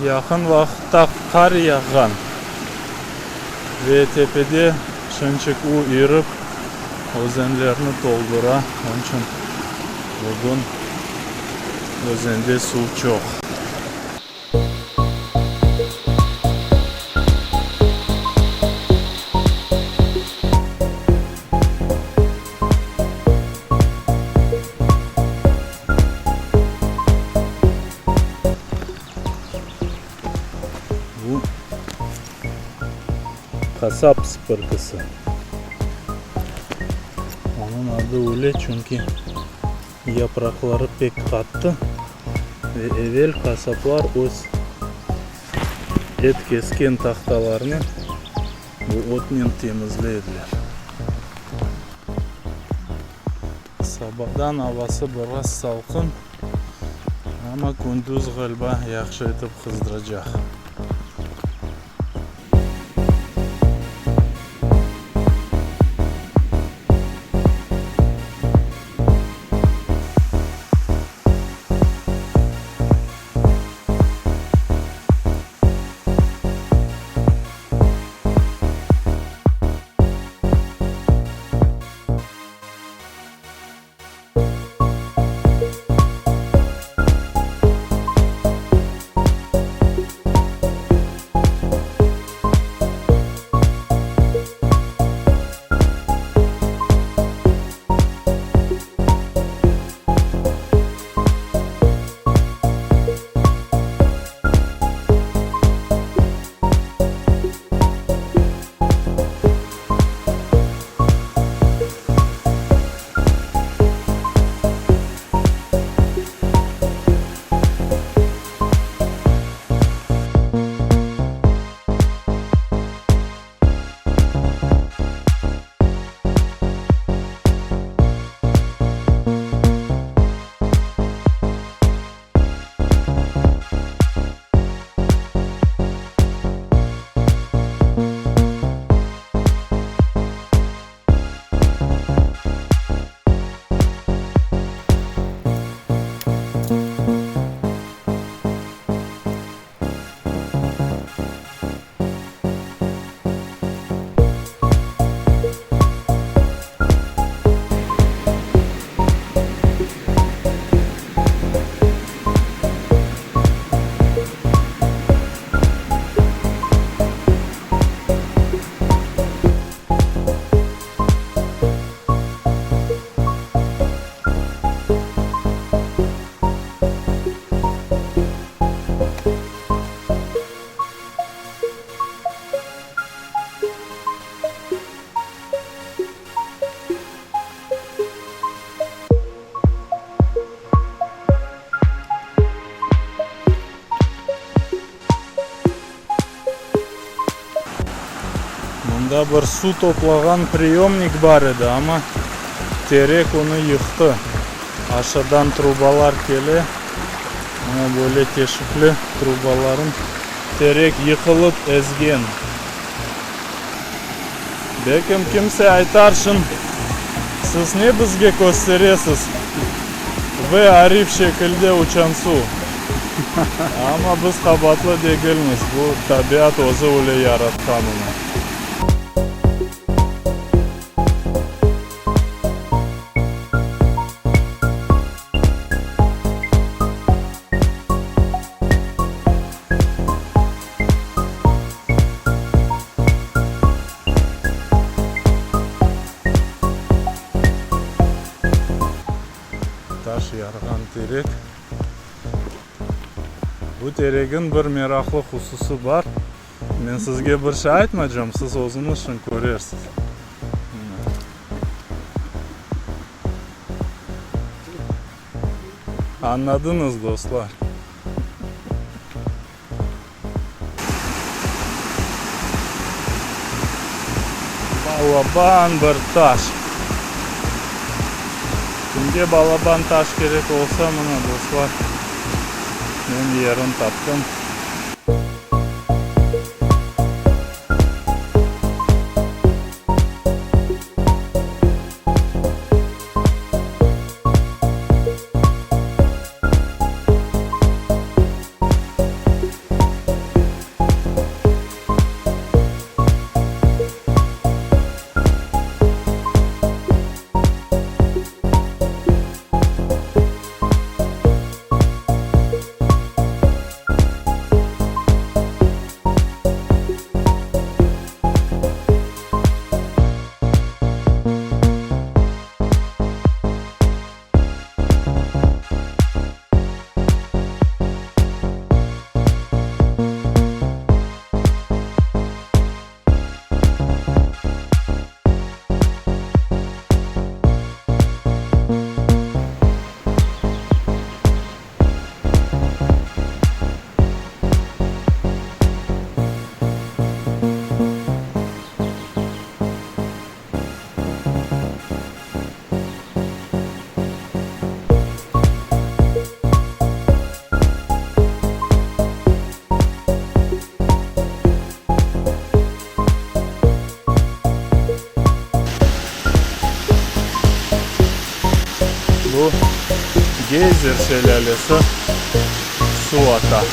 Yaqın vaqıtta qar yağğan ve tepede şınçık u irip, özenlerni toldura, onıçün bugün özende suv çoq. Bu qasap sıpırtısı. Onıñ adı öyle, çünki yapraqları pek qattı ve evel qasaplar öz et kesken tahtalarını bu otnen temizley ediler. Sabadan avası biraz salqın, amma kündüz, ğaliba, yahşı etip qızdıracaq. Mında bir suv toplağan priyomnik bar edi, amma terek onı yıqtı. Aşadan trubalar kele, mına böyle teşikli trubaların terek yıqılıp ezgen. Belkim kimse aytarşın, siz ne bizge kösteresiz, V arif şekilde uçan suv. Amma biz qabaatlı degilmiz, bu tabiat özü öyle yaratqan onı. Taş yarğan terek. Bu teregin bir meraqlı hususı bar. Men sizge bir şey aytmacam, siz özüñiz şın körersiz. Añladıñız, dostlar. Balaban bir taş. Kimge balaban taş kerek olsa, mına, dostlar, men yerin taptım. Gezer şelâlesi suv ata.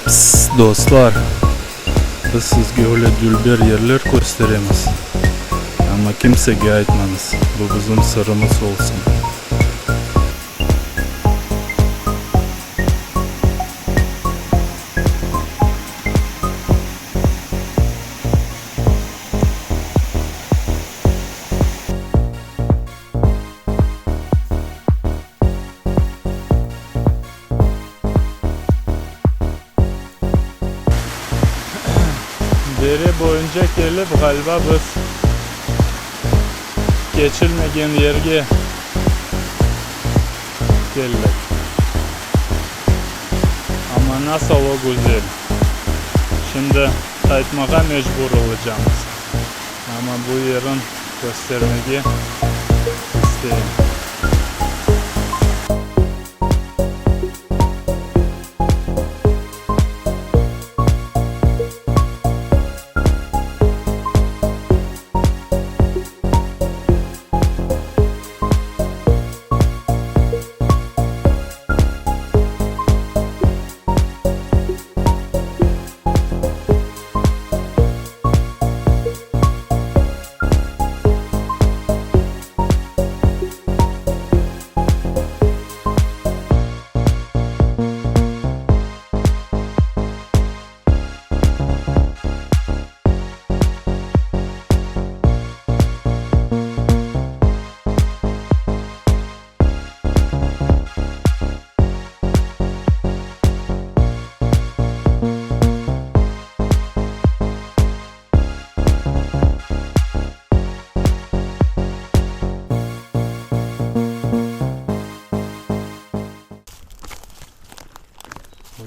Pss, dostlar, biz sizge öyle dülber yerler kösteremiz, amma kimsege aytmañız, bu bizim sırımız olsun. Dere boyunca kelip, ğaliba, biz keçilmegen yerge keldik. Amma nasıl o güzel! Şimdi qaytmağa mecbur olacamız. Amma bu yerin köstermege isteyim.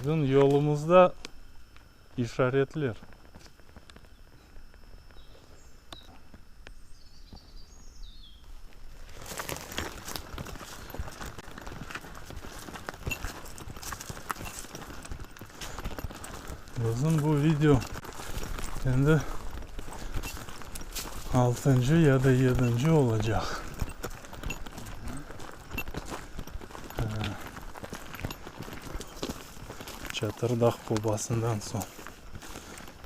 Bugün yolumızda işaretler. Bizim bu video endi altıncı ya da yedinci olacaq. Çatırdağ qobasından soñ.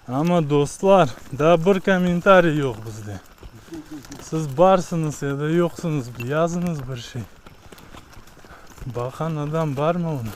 Amma, dostlar, daa bir kommentariy yoq bizde. Siz barsıñız ya da yoqsıñız, yazıñız bir şey. Baqan adam barmı onı?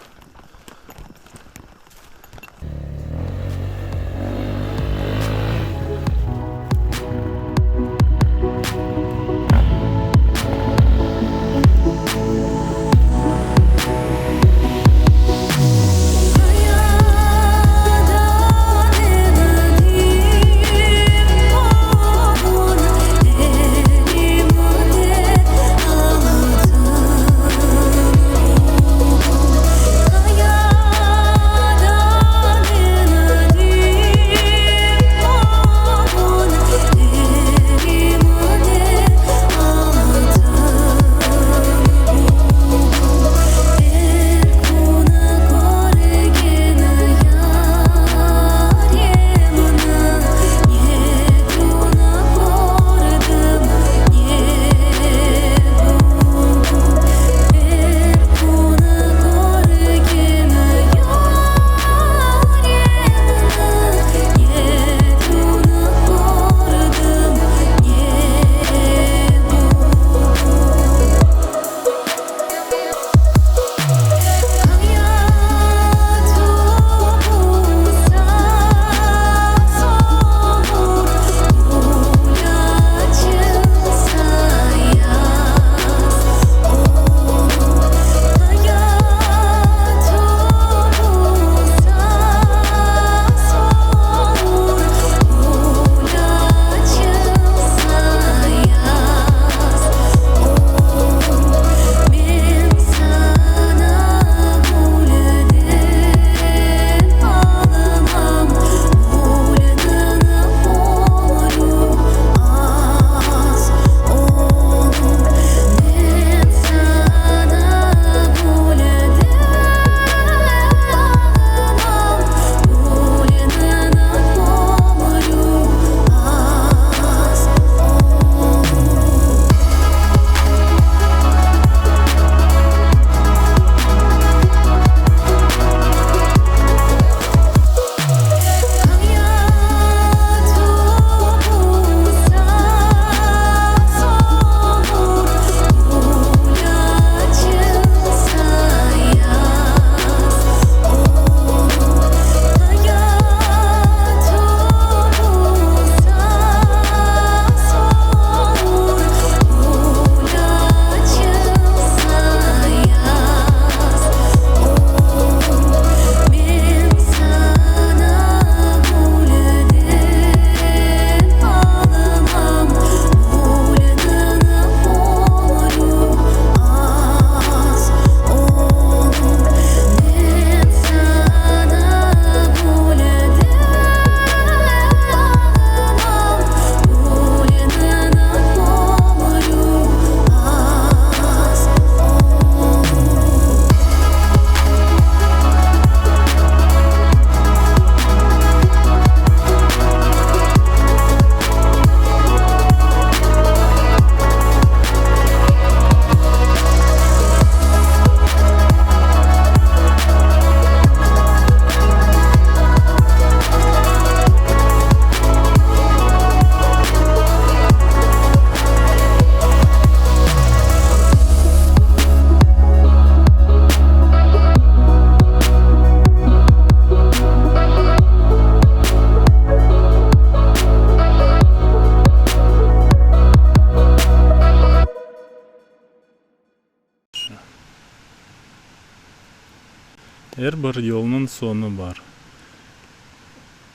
Er bir yolnıñ soñu bar,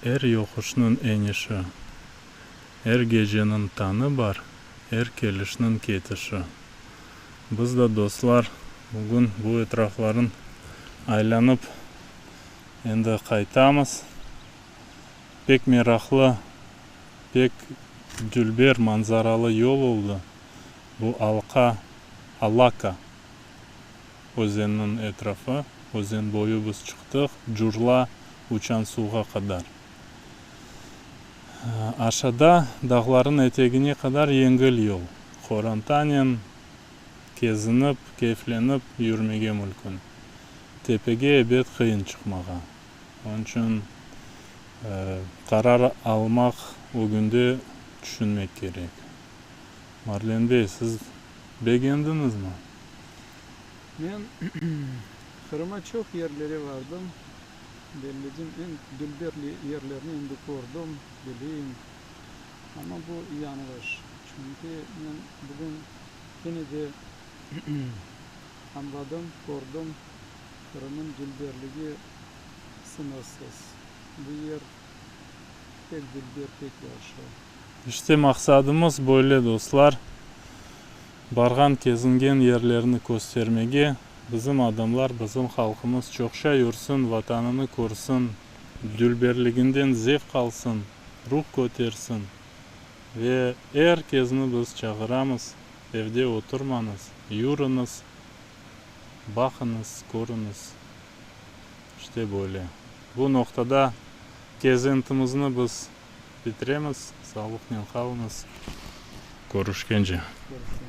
Er yoquşnıñ enişi. Er geceniñ tañı bar, Er kelişniñ ketişi. Biz da, dostlar, bugün bu etrafların aylanıp, endi qaytamız. Pek meraqlı, pek dülber manzaralı yol oldı bu Alqa, Alaka, özenniñ etrafı. Özen boyu biz çıqtıq, Curla uçansuvğa qadar. Aşada, dağlarnıñ etegine qadar yengil yol. Qorantanen kezinip, keyflenip yürmege mülkün. Tepege ebet qıyın çıqmağa. Onıñ içün qarar almaq ögünde tüşünmek kerek. Marlen bey, siz begendiñizmi? Men Qırıma çoq yerlere vardım. Belledim, eñ dülber yerlerni endi kördim, bileyim. Amma bu yañlış. Çünki men bugün kene de añladım, kördim, Qırımnıñ dülberligi sıñırsız. Bu yer pek dülber, pek yahşı. İşte maqsadımız böyle, dostlar, barğan, kezingen yerlerni köstermege, bizim adamlar, bizim halqımız çoqça yürsin, Vatanını körsin, dülberliginden zevq alsın, ruh kötersin. Ve er kezni biz çağıramız, evde oturmañız, yürüñiz, baqıñız, körüñiz. İşte böyle. Bu noqtada kezintimizni biz bitiremiz. Sağlıqnen qalıñız. Körüşkence. Körüşkence.